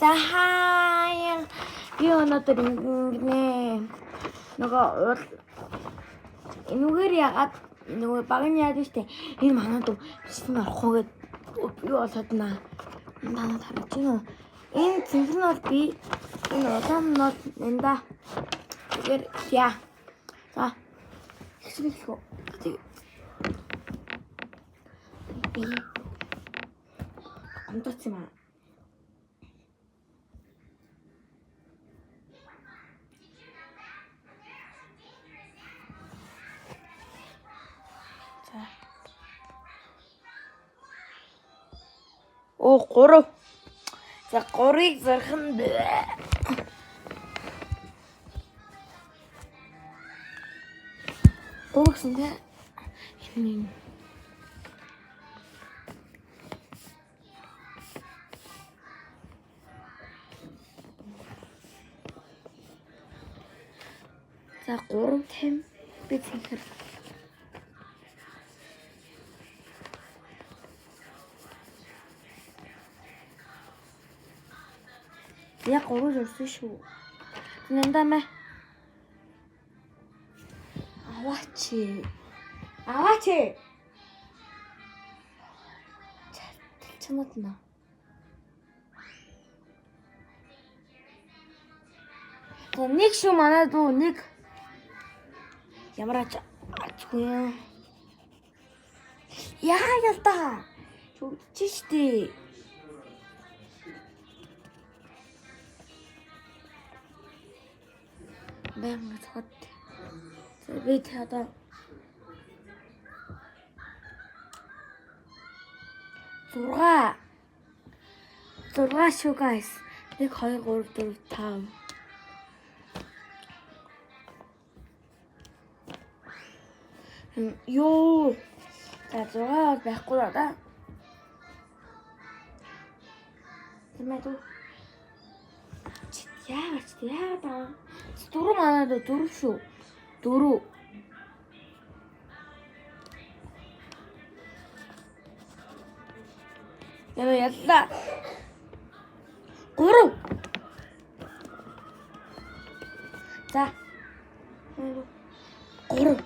За хаа. Би өнөөдөр ингэнэ. Нөгөө уул энүүгээр ягаад нөгөө баг нь яадаг штэ. Энэ манай дүү бичлэг орохгүй гэд юу болоод наа. Танаа харж байна уу? Энэ цэнхэр нь бол би, энэ улаан нь бол нэнда. Тэгэхээр яа. За. Хэсэг хэлэх үү? Тэг. Би гомдоц юм аа. За. Оо 3. За 3-ыг зархан. Гурав гэсэн те. Энэ. За 3 тэм би цэнхэр. Яг 3 зурсан шүү. Нандамаа. Аваач. Аваач. Чанаад наа. За нэг шүү манай дүү нэг. Ямар ач ачгүй юм. Яа ялта. Чүгдэж штэ. Баян цохот. За би тэ одоо 6 6 шүү guys. 1 2 3 4 5. Йоо. За 6 бол байхгүй л да. Тэмээ дүү. Чи яагаад ч яагаад аа? Дөрөв манад дөрөв шүү. Дөрөв. Яа ялла. 3. За. 3.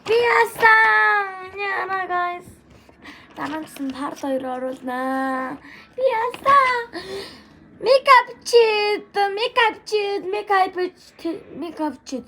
Би яасан. Яна guys. Дараа нь part 2 оруулнаа. Би яасан. Makeup чид, makeup чид, makeup чид, makeup чид.